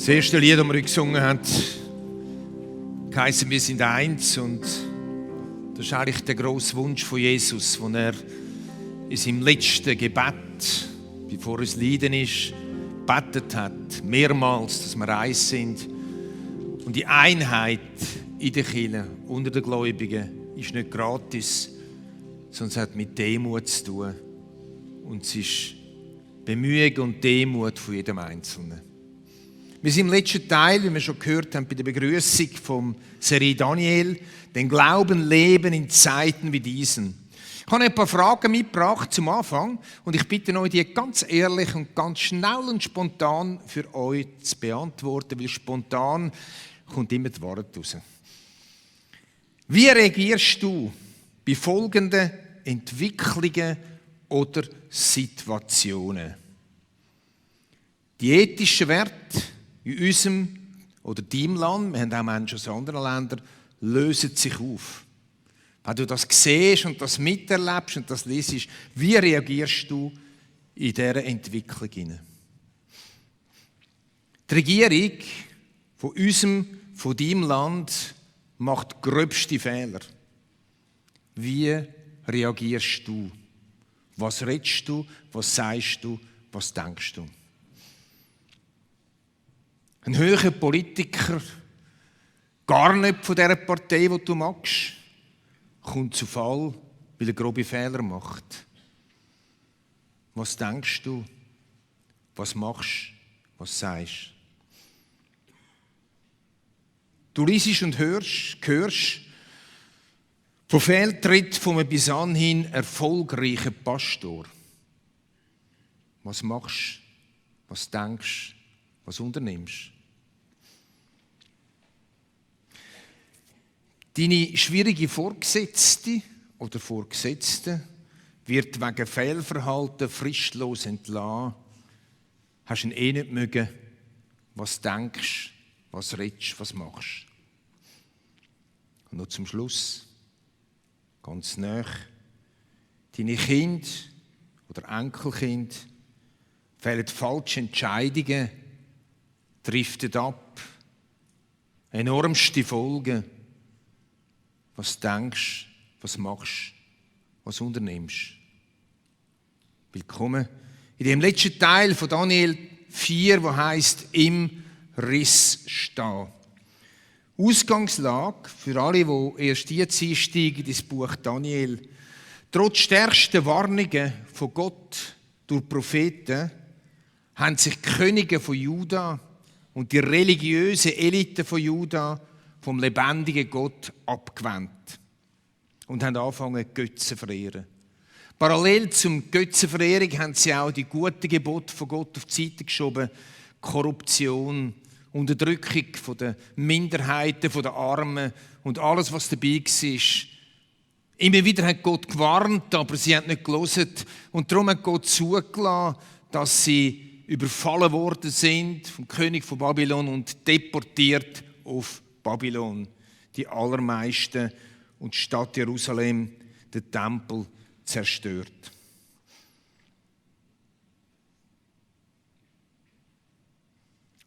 Das erste Lied, das wir gesungen haben, heisst «Wir sind eins». Und das ist eigentlich der grosse Wunsch von Jesus, den er in seinem letzten Gebet, bevor er das Leiden ist, gebetet hat, mehrmals, dass wir eins sind. Und die Einheit in der Kirche, unter den Gläubigen, ist nicht gratis, sondern es hat mit Demut zu tun. Und es ist Bemühung und Demut von jedem Einzelnen. Wir sind im letzten Teil, wie wir schon gehört haben, bei der Begrüßung vom Serie Daniel, den Glauben leben in Zeiten wie diesen. Ich habe ein paar Fragen mitgebracht zum Anfang und ich bitte euch, die ganz ehrlich und ganz schnell und spontan für euch zu beantworten, weil spontan kommt immer die Wahrheit raus. Wie reagierst du bei folgenden Entwicklungen oder Situationen? Die ethischen Werte in unserem oder deinem Land, wir haben auch Menschen aus anderen Ländern, lösen sich auf. Wenn du das siehst und das miterlebst und das liest, wie reagierst du in dieser Entwicklung hinein? Die Regierung von unserem, von deinem Land macht gröbste Fehler. Wie reagierst du? Was redest du? Was sagst du? Was denkst du? Ein höherer Politiker, gar nicht von dieser Partei, die du magst, kommt zu Fall, weil er grobe Fehler macht. Was denkst du? Was machst du? Was sagst du? Du liest und hörst von Fehltritt von einem bis anhin erfolgreichen Pastor. Was machst du? Was denkst du? Was unternimmst? Deine schwierige Vorgesetzte oder Vorgesetzte wird wegen Fehlverhalten fristlos entlassen. Hast ihn nicht mögen, was denkst, was redest, was machst. Und noch zum Schluss, ganz nah, deine Kinder oder Enkelkind fällen falsche Entscheidungen, driftet ab, enormste Folgen. Was denkst, was machst, was unternimmst. Willkommen in dem letzten Teil von Daniel 4, wo heißt «Im Riss stehen». Ausgangslage für alle, die erst jetzt einsteigen ins Buch Daniel. Trotz stärksten Warnungen von Gott durch Propheten haben sich die Könige von Juda und die religiöse Elite von Juda vom lebendigen Gott abgewandt und haben angefangen, Götzen zu verehren. Parallel zum Götzenverehrung haben sie auch die guten Gebote von Gott auf die Seite geschoben. Korruption, Unterdrückung der Minderheiten, der Armen und alles, was dabei war. Immer wieder hat Gott gewarnt, aber sie haben nicht gehört. Und darum hat Gott zugelassen, dass sie überfallen worden sind vom König von Babylon und deportiert auf Babylon, die allermeisten, und die Stadt Jerusalem, den Tempel, zerstört.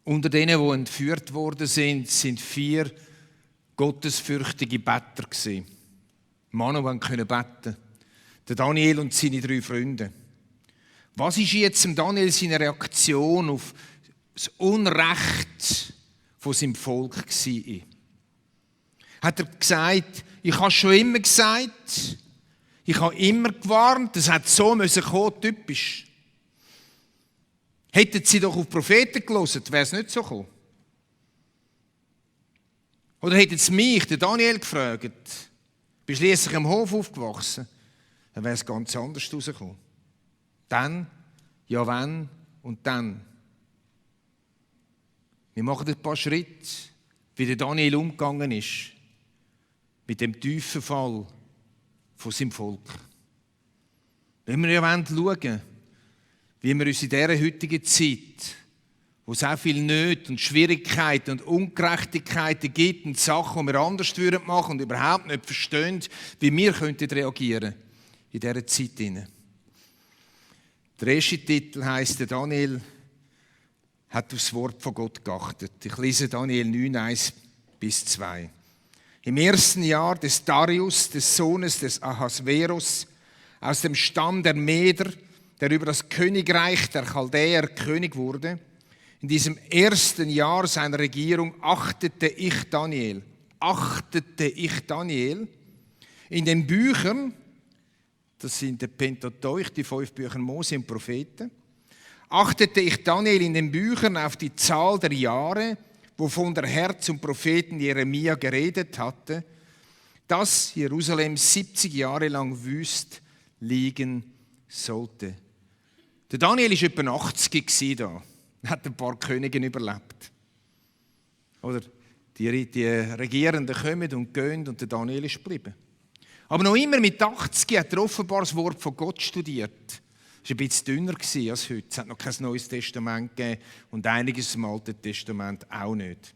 Unter denen, die entführt worden sind, sind 4 gottesfürchtige Better gewesen. Männer, die beten konnten. Der Daniel und seine 3 Freunde. Was ist jetzt im Daniel seine Reaktion auf das Unrecht von seinem Volk war? Hat er gesagt, ich habe schon immer gesagt, ich habe immer gewarnt, das hat so kommen müssen, typisch. Hätten sie doch auf Propheten gehört, wäre es nicht so gekommen. Oder hätten sie mich, den Daniel, gefragt, bist du schliesslich am Hof aufgewachsen, dann wäre es ganz anders rausgekommen. Dann, ja wenn und dann. Wir machen ein paar Schritte, wie der Daniel umgegangen ist, mit dem tiefen Fall von seinem Volk. Wenn wir ja schauen, wie wir uns in dieser heutigen Zeit, wo es auch viel Nöte und Schwierigkeiten und Ungerechtigkeiten gibt und Sachen, die wir anders machen würden und überhaupt nicht verstehen, wie wir reagieren könnten in dieser Zeit. Der erste Titel heisst, Daniel hat aufs Wort von Gott geachtet. Ich lese Daniel 9, 1-2. Im ersten Jahr des Darius, des Sohnes des Ahasveros, aus dem Stamm der Meder, der über das Königreich der Chaldäer König wurde, in diesem ersten Jahr seiner Regierung achtete ich Daniel in den Büchern, das sind der Pentateuch, die 5 Bücher Mose und Propheten, achtete ich Daniel in den Büchern auf die Zahl der Jahre, wovon der Herr zum Propheten Jeremia geredet hatte, dass Jerusalem 70 Jahre lang wüst liegen sollte. Der Daniel war etwa 80 da, hat ein paar Könige überlebt. Oder die Regierenden kommen und gehen und der Daniel ist geblieben. Aber noch immer mit 80 hat er offenbar das Wort von Gott studiert. Es war ein bisschen dünner als heute. Es hat noch kein Neues Testament gegeben und einiges im Alten Testament auch nicht.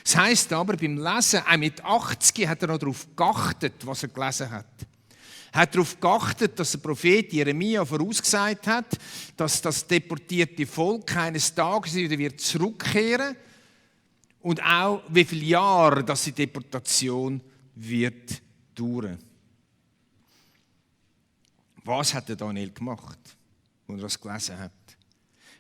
Das heisst aber, beim Lesen, auch mit 80 hat er noch darauf geachtet, was er gelesen hat. Er hat darauf geachtet, dass der Prophet Jeremia vorausgesagt hat, dass das deportierte Volk eines Tages wieder zurückkehren wird und auch wie viele Jahre dass die Deportation wird dauern. Was hat der Daniel gemacht, als er das gelesen hat?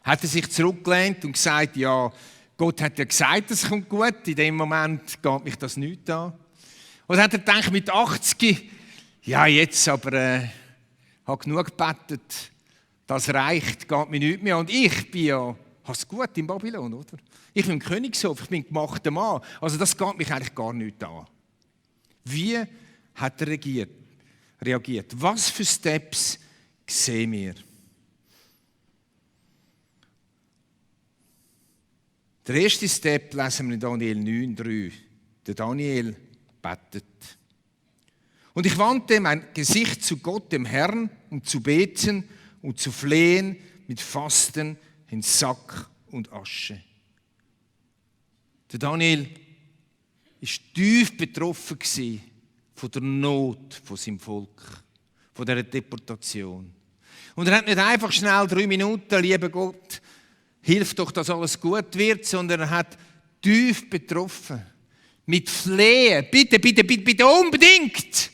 Hat er sich zurückgelehnt und gesagt, ja, Gott hat ja gesagt, es kommt gut, in dem Moment geht mich das nicht an? Oder hat er gedacht, mit 80, ja jetzt aber, habe genug gebetet, das reicht, geht mir nicht mehr und ich bin ja, habe es gut in Babylon, oder? Ich bin im Königshof, ich bin ein gemachter Mann, also das geht mich eigentlich gar nicht an. Wie hat er reagiert? Was für Steps sehen wir? Der erste Step lesen wir in Daniel 9,3. Der Daniel betet. Und ich wandte mein Gesicht zu Gott, dem Herrn, um zu beten und zu flehen mit Fasten in Sack und Asche. Der Daniel war tief betroffen von der Not von seinem Volk, von dieser Deportation. Und er hat nicht einfach schnell 3 Minuten, lieber Gott, hilf doch, dass alles gut wird, sondern er hat tief betroffen. Mit Flehen, bitte, bitte, bitte, bitte unbedingt.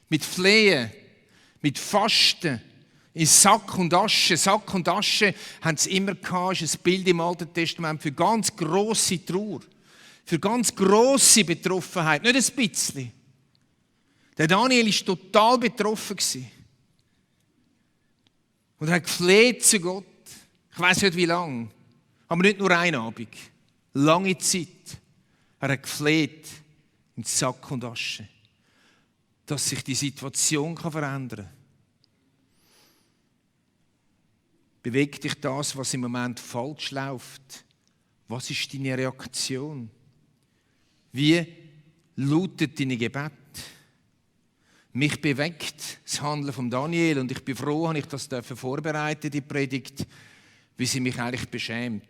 Mit Flehen, mit Fasten, in Sack und Asche. Sack und Asche haben sie immer gehabt, ist ein Bild im Alten Testament für ganz grosse Trauer, für ganz grosse Betroffenheit, nicht ein bisschen. Der Daniel war total betroffen. Und er hat gefleht zu Gott. Ich weiss nicht wie lange, aber nicht nur einen Abend. Lange Zeit. Er hat gefleht in Sack und Asche, dass sich die Situation verändern kann. Bewegt dich das, was im Moment falsch läuft? Was ist deine Reaktion? Wie lautet deine Gebet? Mich bewegt das Handeln von Daniel und ich bin froh, dass ich das vorbereiten die Predigt, wie sie mich eigentlich beschämt.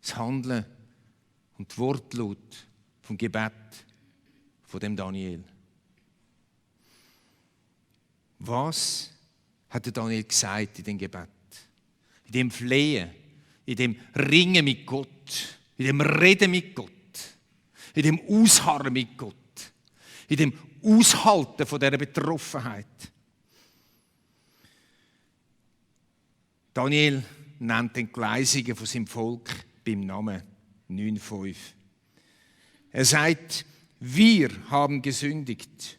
Das Handeln und die Wortlaut vom Gebet von dem Daniel. Was hat der Daniel gesagt in dem Gebet? In dem Flehen, in dem Ringen mit Gott, in dem Reden mit Gott, in dem Ausharren mit Gott, in dem Aushalten von dieser Betroffenheit. Daniel nennt den Gleisigen von seinem Volk beim Namen 9,5. Er sagt, wir haben gesündigt,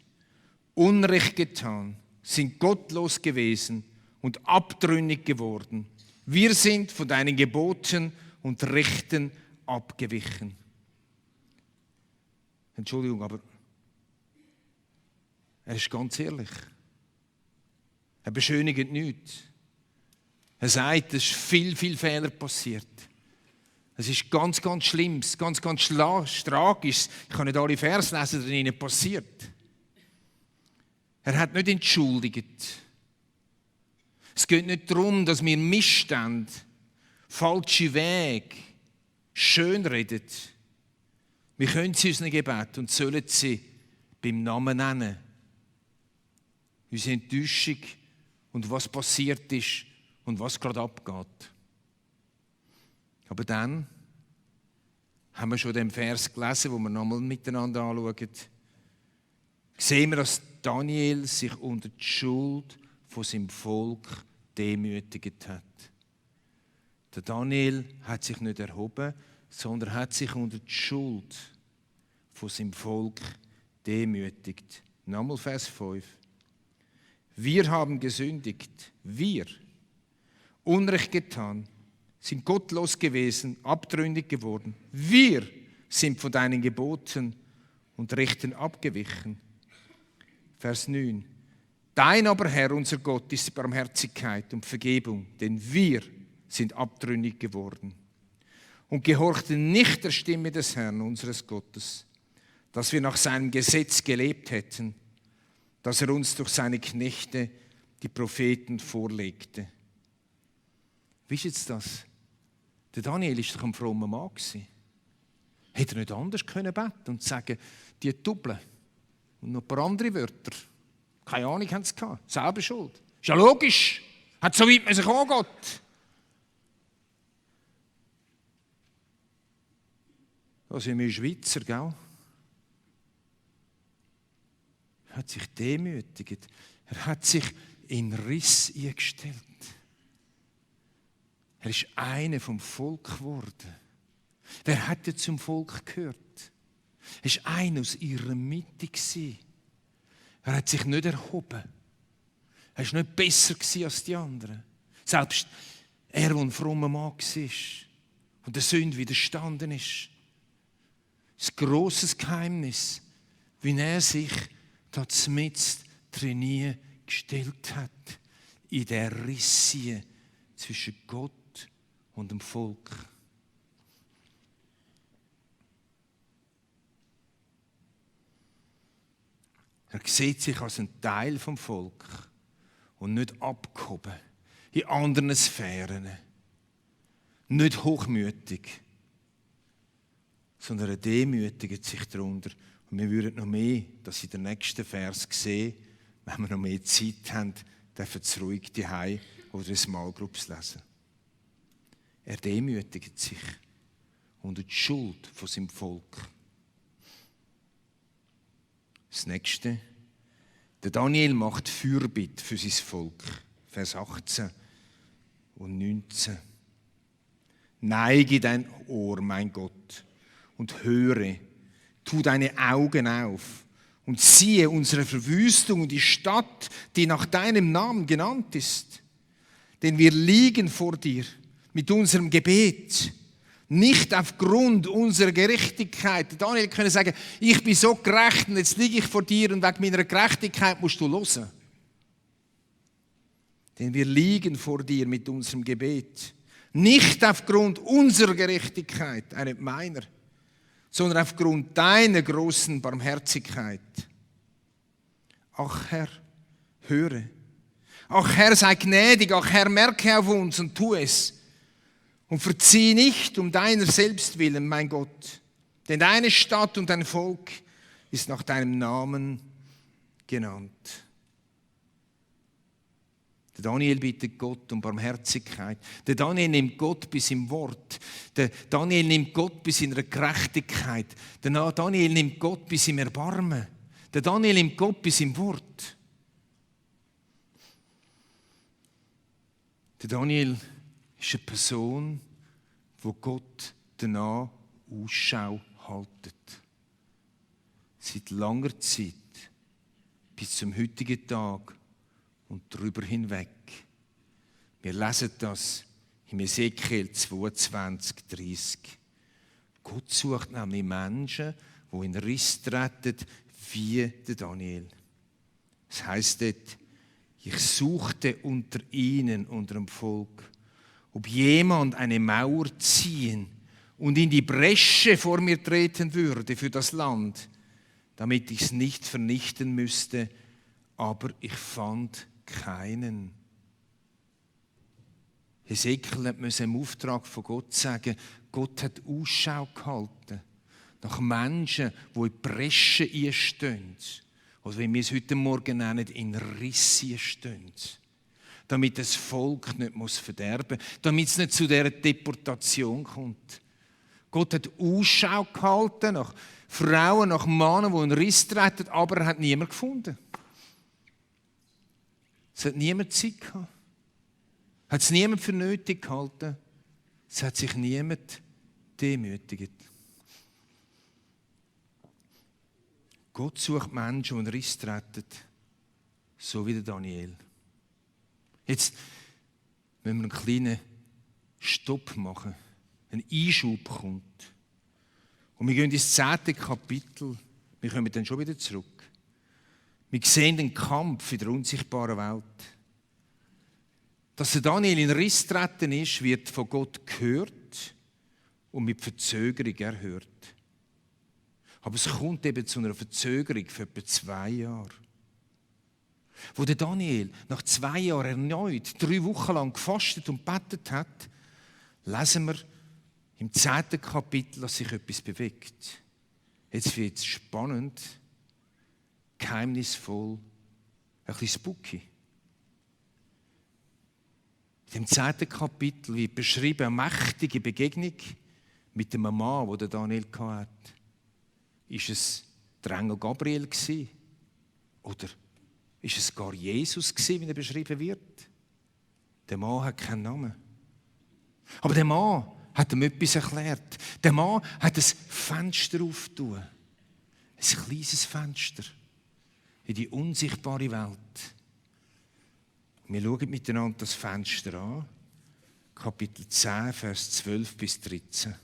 Unrecht getan, sind gottlos gewesen und abtrünnig geworden. Wir sind von deinen Geboten und Rechten abgewichen. Entschuldigung, aber er ist ganz ehrlich. Er beschönigt nichts. Er sagt, es ist viel Fehler passiert. Es ist ganz Schlimmes, ganz Tragisches. Ich kann nicht alle Vers lesen, die ihnen passiert. Er hat nicht entschuldigt. Es geht nicht darum, dass wir Missstände, falsche Wege schönreden. Wir können sie unseren Gebet und sollen sie beim Namen nennen. Unsere Enttäuschung und was passiert ist und was gerade abgeht. Aber dann haben wir schon den Vers gelesen, wo wir nochmal miteinander anschauen, sehen wir, dass Daniel sich unter die Schuld von seinem Volk demütigt hat. Der Daniel hat sich nicht erhoben, sondern hat sich unter die Schuld von seinem Volk demütigt. Nochmal Vers 5. Wir haben gesündigt, wir, Unrecht getan, sind gottlos gewesen, abtrünnig geworden. Wir sind von deinen Geboten und Rechten abgewichen. Vers 9. Dein aber Herr, unser Gott, ist Barmherzigkeit und Vergebung, denn wir sind abtrünnig geworden und gehorchten nicht der Stimme des Herrn, unseres Gottes, dass wir nach seinem Gesetz gelebt hätten, dass er uns durch seine Knechte, die Propheten, vorlegte. Wie ist jetzt das? Der Daniel war doch ein frommer Mann. Hätte er nicht anders beten können und sagen, die Double und noch ein paar andere Wörter. Keine Ahnung haben sie gehabt. Selber schuld. Ist ja logisch. Hat so weit müssen kommen, Gott. Da sind wir Schweizer, gell? Er hat sich demütigt. Er hat sich in Riss eingestellt. Er ist einer vom Volk geworden. Wer hat denn zum Volk gehört? Er war einer aus ihrer Mitte. Er hat sich nicht erhoben. Er war nicht besser als die anderen. Selbst er, der ein frommer Mann war und der Sünde widerstanden ist. Das grosses Geheimnis, wie er sich da mitten drin gestellt hat, in der Risse zwischen Gott und dem Volk. Er sieht sich als ein Teil vom Volk und nicht abgehoben in anderen Sphären. Nicht hochmütig, sondern er demütigt sich darunter. Und wir würden noch mehr das in den nächsten Vers sehen, wenn wir noch mehr Zeit haben, dürfen wir ruhig die Hause oder in Small Groups lesen. Er demütigt sich unter die Schuld von seinem Volk. Das Nächste. Der Daniel macht Fürbitte für sein Volk. Vers 18 und 19. Neige dein Ohr, mein Gott, und höre. Tu deine Augen auf und siehe unsere Verwüstung und die Stadt, die nach deinem Namen genannt ist. Denn wir liegen vor dir mit unserem Gebet, nicht aufgrund unserer Gerechtigkeit. Daniel könnte sagen, ich bin so gerecht und jetzt liege ich vor dir und wegen meiner Gerechtigkeit musst du hören. Denn wir liegen vor dir mit unserem Gebet, nicht aufgrund unserer Gerechtigkeit, nicht meiner, sondern aufgrund deiner großen Barmherzigkeit. Ach Herr, höre. Ach Herr, sei gnädig. Ach Herr, merke auf uns und tu es. Und verzieh nicht um deiner selbst willen, mein Gott. Denn deine Stadt und dein Volk ist nach deinem Namen genannt. Der Daniel bittet Gott um Barmherzigkeit. Der Daniel nimmt Gott bis im Wort. Der Daniel nimmt Gott bis in der Gerechtigkeit. Der Daniel nimmt Gott bis im Erbarmen. Der Daniel nimmt Gott bis im Wort. Der Daniel ist eine Person, wo Gott danach Ausschau haltet. Seit langer Zeit bis zum heutigen Tag und darüber hinweg. Wir lesen das in Ezekiel 22,30. Gott sucht nämlich Menschen, die in Riss treten, wie der Daniel. Es heisst dort, ich suchte unter ihnen, unter dem Volk, ob jemand eine Mauer ziehen und in die Bresche vor mir treten würde für das Land, damit ich es nicht vernichten müsste, aber ich fand keinen. Ezekiel musste im Auftrag von Gott sagen, Gott hat Ausschau gehalten nach Menschen, die in die Bresche einstehen. Oder wie wir es heute Morgen nennen, in Risse stehen. damit das Volk nicht verderben muss, damit es nicht zu dieser Deportation kommt. Gott hat Ausschau gehalten nach Frauen, nach Männern, die einen Riss treten, aber er hat niemanden gefunden. Es hat niemand Zeit gehabt. Hat es niemand für nötig gehalten. Es hat sich niemand demütigt. Gott sucht Menschen, die einen Riss treten, so wie der Daniel. Jetzt müssen wir einen kleinen Stopp machen. Ein Einschub kommt. Und wir gehen ins 10. Kapitel. Wir kommen dann schon wieder zurück. Wir sehen den Kampf in der unsichtbaren Welt. Dass der Daniel in Riss getreten ist, wird von Gott gehört und mit Verzögerung erhört. Aber es kommt eben zu einer Verzögerung für etwa 2 Jahre. Wo der Daniel nach 2 Jahren erneut 3 Wochen lang gefastet und gebetet hat, lesen wir im 10. Kapitel, dass sich etwas bewegt. Jetzt wird es spannend, geheimnisvoll, ein bisschen spooky. In dem 10. Kapitel wird beschrieben eine mächtige Begegnung mit dem Mann, den Daniel hatte. Ist es der Engel Gabriel gewesen? Oder ist es gar Jesus gewesen, wie er beschrieben wird? Der Mann hat keinen Namen. Aber der Mann hat ihm etwas erklärt. Der Mann hat ein Fenster aufgetan. Ein kleines Fenster in die unsichtbare Welt. Wir schauen miteinander das Fenster an. Kapitel 10, Vers 12 bis 13.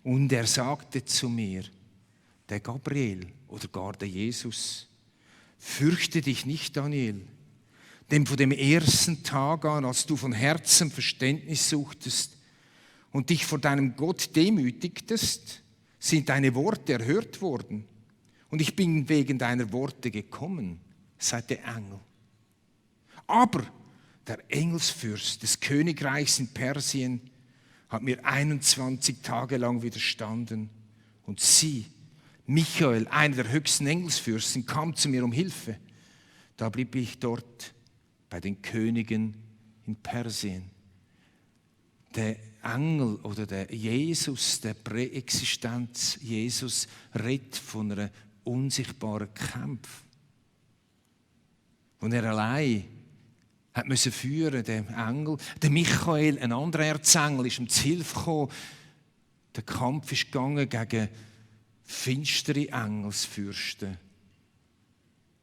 Und er sagte zu mir, der Gabriel oder gar der Jesus, fürchte dich nicht, Daniel, denn von dem ersten Tag an, als du von Herzen Verständnis suchtest und dich vor deinem Gott demütigtest, sind deine Worte erhört worden. Und ich bin wegen deiner Worte gekommen, sagt der Engel. Aber der Engelsfürst des Königreichs in Persien hat mir 21 Tage lang widerstanden. Und sie, Michael, einer der höchsten Engelsfürsten, kam zu mir um Hilfe. Da blieb ich dort bei den Königen in Persien. Der Engel oder der Jesus, der Präexistenz Jesus, redet von einer unsichtbaren Kampf. Und er allein hat müssen führen, der Engel. Der Michael, ein anderer Erzengel, ist ihm zu Hilfe gekommen. Der Kampf ist gegangen gegen finstere Engelsfürsten.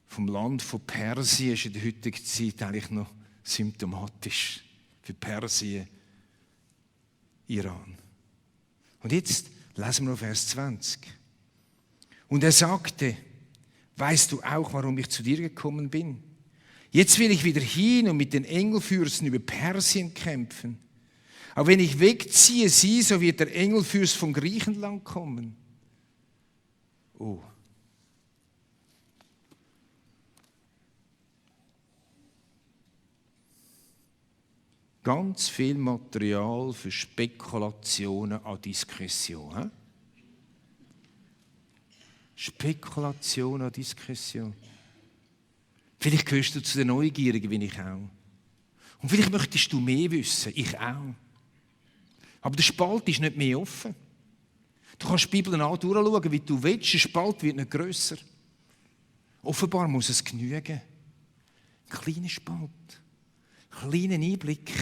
Vom Land von Persien ist in der heutigen Zeit eigentlich noch symptomatisch für Persien, Iran. Und jetzt lesen wir noch Vers 20. Und er sagte, weißt du auch, warum ich zu dir gekommen bin? Jetzt will ich wieder hin und mit den Engelfürsten über Persien kämpfen. Aber wenn ich wegziehe, so wird der Engelfürst von Griechenland kommen. Oh. Ganz viel Material für Spekulationen an Diskretion. Spekulation an Diskretion. Vielleicht gehörst du zu den Neugierigen, wie ich auch. Und vielleicht möchtest du mehr wissen, ich auch. Aber der Spalt ist nicht mehr offen. Du kannst die Bibel auch durchschauen, wie du willst. Der Spalt wird nicht grösser. Offenbar muss es genügen. Ein kleiner Spalt. Ein kleiner Einblick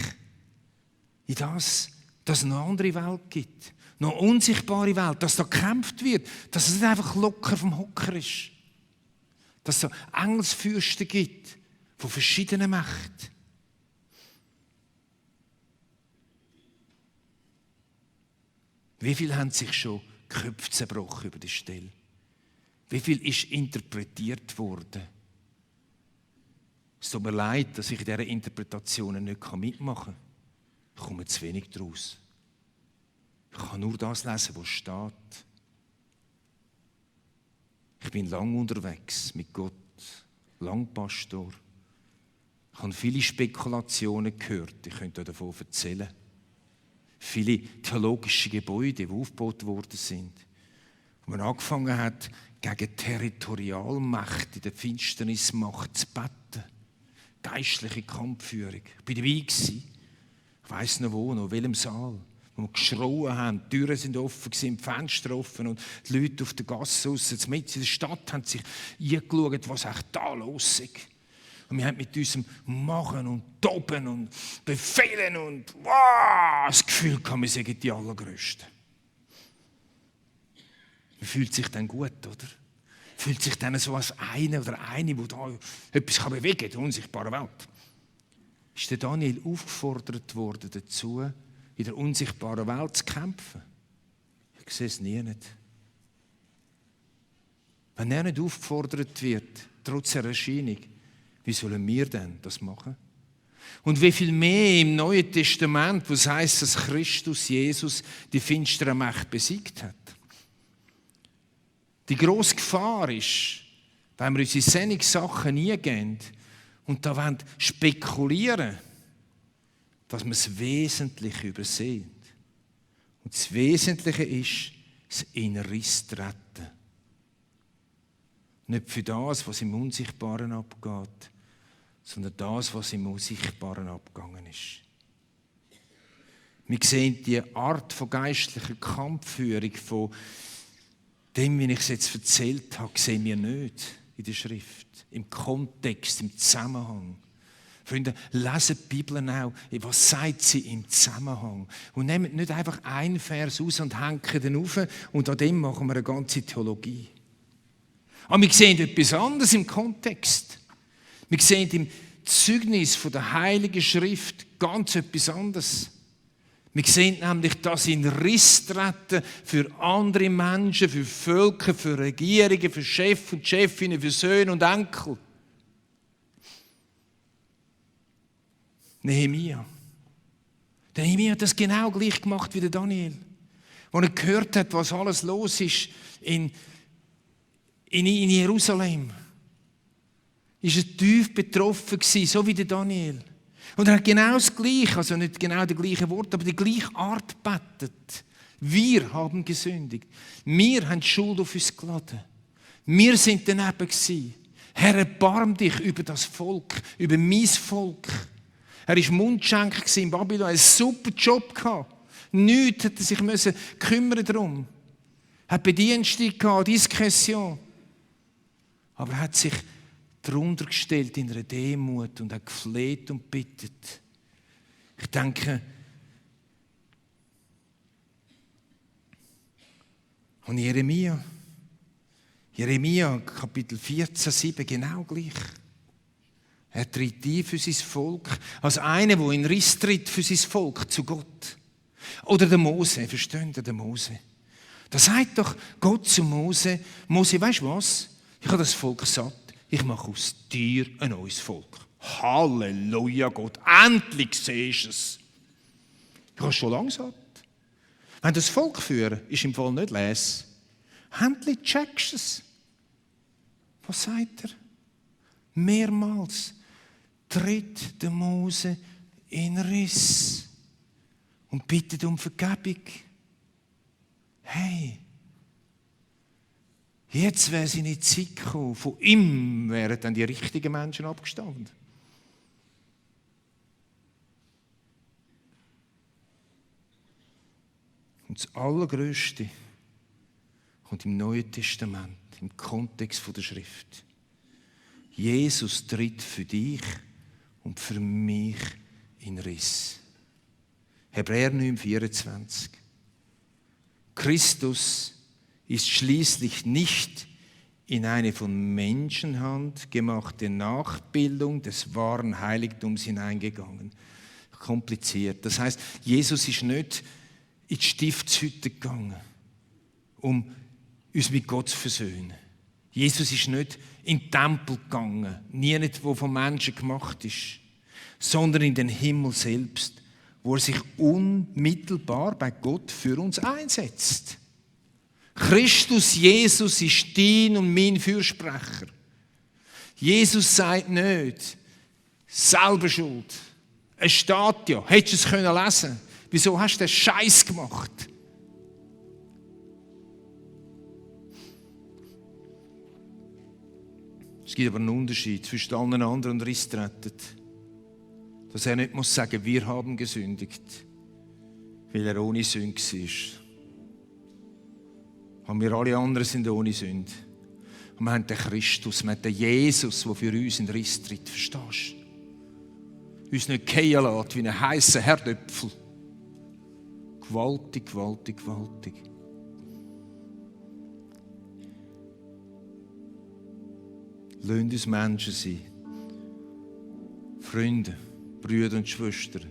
in das, dass es noch eine andere Welt gibt. Noch eine unsichtbare Welt, dass da gekämpft wird. Dass es nicht einfach locker vom Hocker ist. Dass es so Engelsfürsten gibt von verschiedenen Mächten. Wie viel haben sich schon Köpfe zerbrochen über die Stelle? Wie viel ist interpretiert worden? Es tut mir leid, dass ich in diesen Interpretationen nicht mitmachen kann. Ich komme zu wenig daraus. Ich kann nur das lesen, was steht. Ich bin lang unterwegs mit Gott, lang Pastor. Ich habe viele Spekulationen gehört, ich könnte davon erzählen. Viele theologische Gebäude, die aufgebaut worden sind. Wo man angefangen hat, gegen Territorialmacht in der Finsternismacht zu beten. geistliche Kampfführung. Ich war dabei. Ich weiss noch wo, noch in welchem Saal. Wo wir geschrauen haben, die Türen sind offen, die Fenster offen und die Leute auf der Gasse raus, mitten in der Stadt, haben sich angeschaut, was echt da los ist. Und wir haben mit unserem Machen und Toben und Befehlen und das Gefühl gehabt, wir sind die Allergrößten. Man fühlt sich dann gut, oder? Fühlt sich dann so als einer oder eine, der da etwas bewegen kann, in der unsichtbaren Welt. Ist der Daniel aufgefordert worden dazu, in der unsichtbaren Welt zu kämpfen? Ich sehe es nie nicht. Wenn er nicht aufgefordert wird, trotz der Erscheinung, wie sollen wir denn das machen? Und wie viel mehr im Neuen Testament, wo es heisst, dass Christus Jesus die finstere Macht besiegt hat. Die grosse Gefahr ist, wenn wir unsere Sendungssachen eingehen und da spekulieren wollen, dass wir das Wesentliche übersehen. Und das Wesentliche ist, das in Riss treten. Nicht für das, was im Unsichtbaren abgeht, sondern das, was im Unsichtbaren abgegangen ist. Wir sehen die Art von geistlicher Kampfführung, von dem, wie ich es jetzt erzählt habe, sehen wir nicht in der Schrift, im Kontext, im Zusammenhang. Freunde, lesen die Bibel auch, was sagt sie im Zusammenhang? Und nehmt nicht einfach einen Vers raus und hängen den auf und an dem machen wir eine ganze Theologie. Aber wir sehen etwas anderes im Kontext. Wir sehen im Zeugnis von der Heiligen Schrift ganz etwas anderes. Wir sehen nämlich, dass in Riss treten für andere Menschen, für Völker, für Regierungen, für Chefs und Chefinnen, für Söhne und Enkel. Nehemia. Der Nehemia hat das genau gleich gemacht wie der Daniel. Als er gehört hat, was alles los ist in Jerusalem, ist er tief betroffen gewesen, so wie der Daniel. Und er hat genau das Gleiche, also nicht genau die gleichen Worte, aber die gleiche Art gebetet. Wir haben gesündigt. Wir haben die Schuld auf uns geladen. Wir sind daneben gewesen. Herr, erbarm dich über das Volk, über mein Volk. Er war Mundschenk in Babylon, einen super Job gehabt. Nichts hätte sich müssen kümmern darum. Er hat Bedienstete gehabt, Diskretion. Aber er hat sich darunter gestellt in einer Demut und hat gefleht und bittet. Ich denke, an Jeremia, Kapitel 14, 7, genau gleich. Er tritt ein für sein Volk, als einer, der in Riss tritt für sein Volk, zu Gott. Oder der Mose, versteht ihr, der Mose? Da sagt doch Gott zu Mose, Mose, weißt du was? Ich habe das Volk satt. Ich mache aus dir ein neues Volk. Halleluja, Gott. Endlich siehst du es. Ich habe es schon lange satt. Wenn das Volk führen, ist im Fall nicht les. Endlich checkst du es. Was sagt er? Mehrmals tritt der Mose in Riss und bittet um Vergebung. Hey, jetzt wäre seine Zeit gekommen. Von ihm wären dann die richtigen Menschen abgestanden. Und das Allergrößte kommt im Neuen Testament, im Kontext der Schrift. Jesus tritt für dich und für mich in Riss. Hebräer 9,24. Christus ist schließlich nicht in eine von Menschenhand gemachte Nachbildung des wahren Heiligtums hineingegangen. Kompliziert. Das heißt, Jesus ist nicht in die Stiftshütte gegangen, um uns mit Gott zu versöhnen. Jesus ist nicht in den Tempel gegangen, nie nicht, wo von Menschen gemacht ist, sondern in den Himmel selbst, wo er sich unmittelbar bei Gott für uns einsetzt. Christus Jesus ist dein und mein Fürsprecher. Jesus sagt nicht, selber schuld. Es steht ja, hättest du es lesen können. Wieso hast du den Scheiß gemacht? Es gibt aber einen Unterschied zwischen allen anderen und Riss treten. Dass er nicht muss sagen, wir haben gesündigt, weil er ohne Sünde war. Und wir alle anderen sind ohne Sünde. Und wir haben den Christus, wir haben den Jesus, der für uns in den Riss tritt. Verstehst du? Uns nicht fallen lässt wie einen heissen Herdöpfel. Gewaltig, gewaltig, gewaltig. Lasst uns Menschen sein. Freunde, Brüder und Schwestern,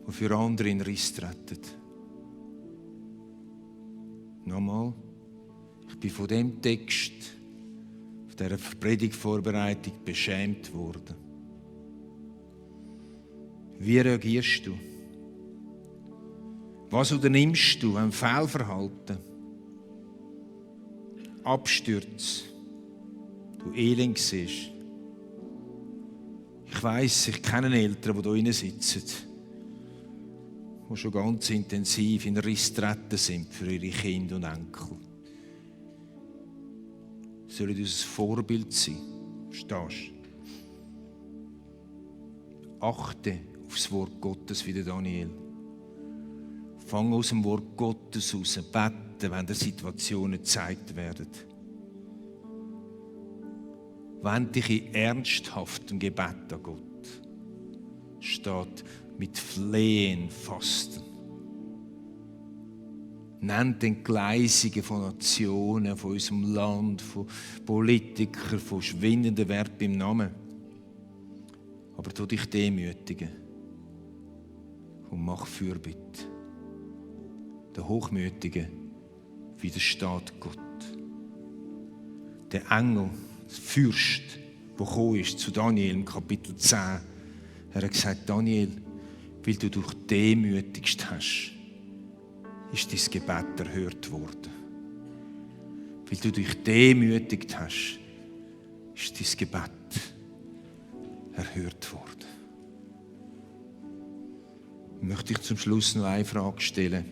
die für andere in den Riss treten. Nochmal, ich bin von dem Text, von dieser Predigtvorbereitung beschämt worden. Wie reagierst du? Was unternimmst du, wenn Fehlverhalten, Abstürze, du Elend siehst? Ich weiss, ich kenne Eltern, die hier drinnen sitzen, die schon ganz intensiv in Riss treten sind für ihre Kinder und Enkel. Sollen uns ein Vorbild sein. Verstehst du? Achte auf das Wort Gottes wie der Daniel. Fang aus dem Wort Gottes raus, beten, wenn dir Situationen gezeigt werden. Wend dich in ernsthaftem Gebet an Gott. Steht mit Flehen, Fasten. Nennt den Entgleisungen von Nationen, von unserem Land, von Politikern, von schwindenden Werten im Namen. Aber tu dich demütigen und mach Fürbitte. Der Hochmütige widersteht Gott. Der Engel, der Fürst, der gekommen ist zu Daniel im Kapitel 10, er hat gesagt, Daniel, weil du dich demütigst hast, ist dein Gebet erhört worden. Weil du dich demütigt hast, ist dein Gebet erhört worden. Ich möchte dich zum Schluss noch eine Frage stellen.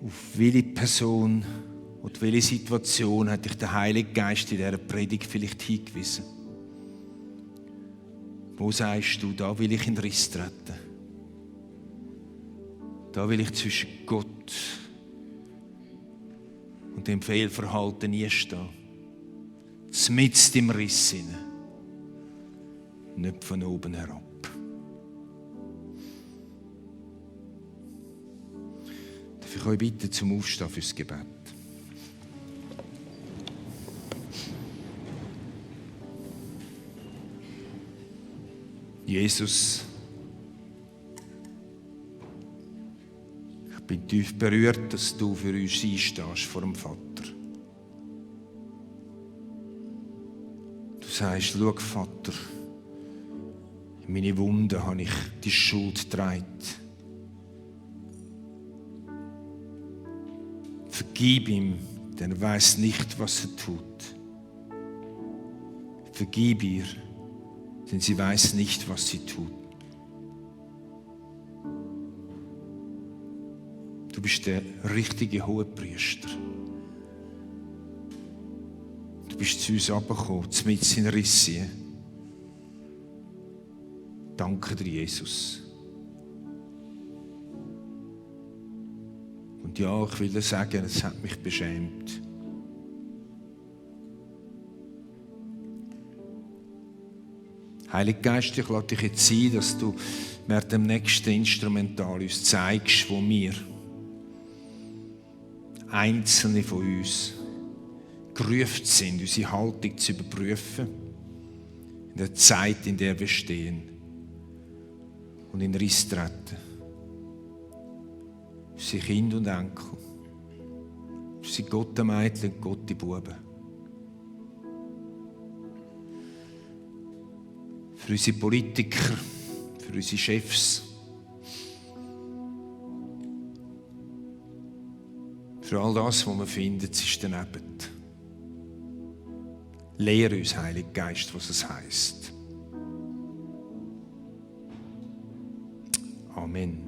Auf welche Person und welche Situation hat dich der Heilige Geist in dieser Predigt vielleicht hingewiesen? Wo sagst du, da will ich in den Riss treten? Da will ich zwischen Gott und dem Fehlverhalten einstehen. Mitten im Riss hinein. Nicht von oben herab. Darf ich euch bitten zum Aufstehen fürs Gebet? Jesus, ich bin tief berührt, dass du für uns einstehst vor dem Vater. Du sagst, schau Vater, in meine Wunden habe ich die Schuld getragen. Vergib ihm, denn er weiss nicht, was er tut. Vergib ihr, denn sie weiß nicht, was sie tut. Du bist der richtige Hohepriester. Du bist zu uns herabgekommen, mitten in Rissi. Danke dir, Jesus. Und ja, ich will dir sagen, es hat mich beschämt. Heiliger Geist, ich lade dich jetzt ein, dass du während dem nächsten Instrumental uns zeigst, wo wir, Einzelne von uns, gerufen sind, unsere Haltung zu überprüfen, in der Zeit, in der wir stehen und in Riss treten. Unsere Kinder und Enkel, unsere Gottemädchen und Gottebuben. Für unsere Politiker, für unsere Chefs, für all das, was wir finden, ist daneben. Lehre uns, Heiliger Geist, was es heisst. Amen.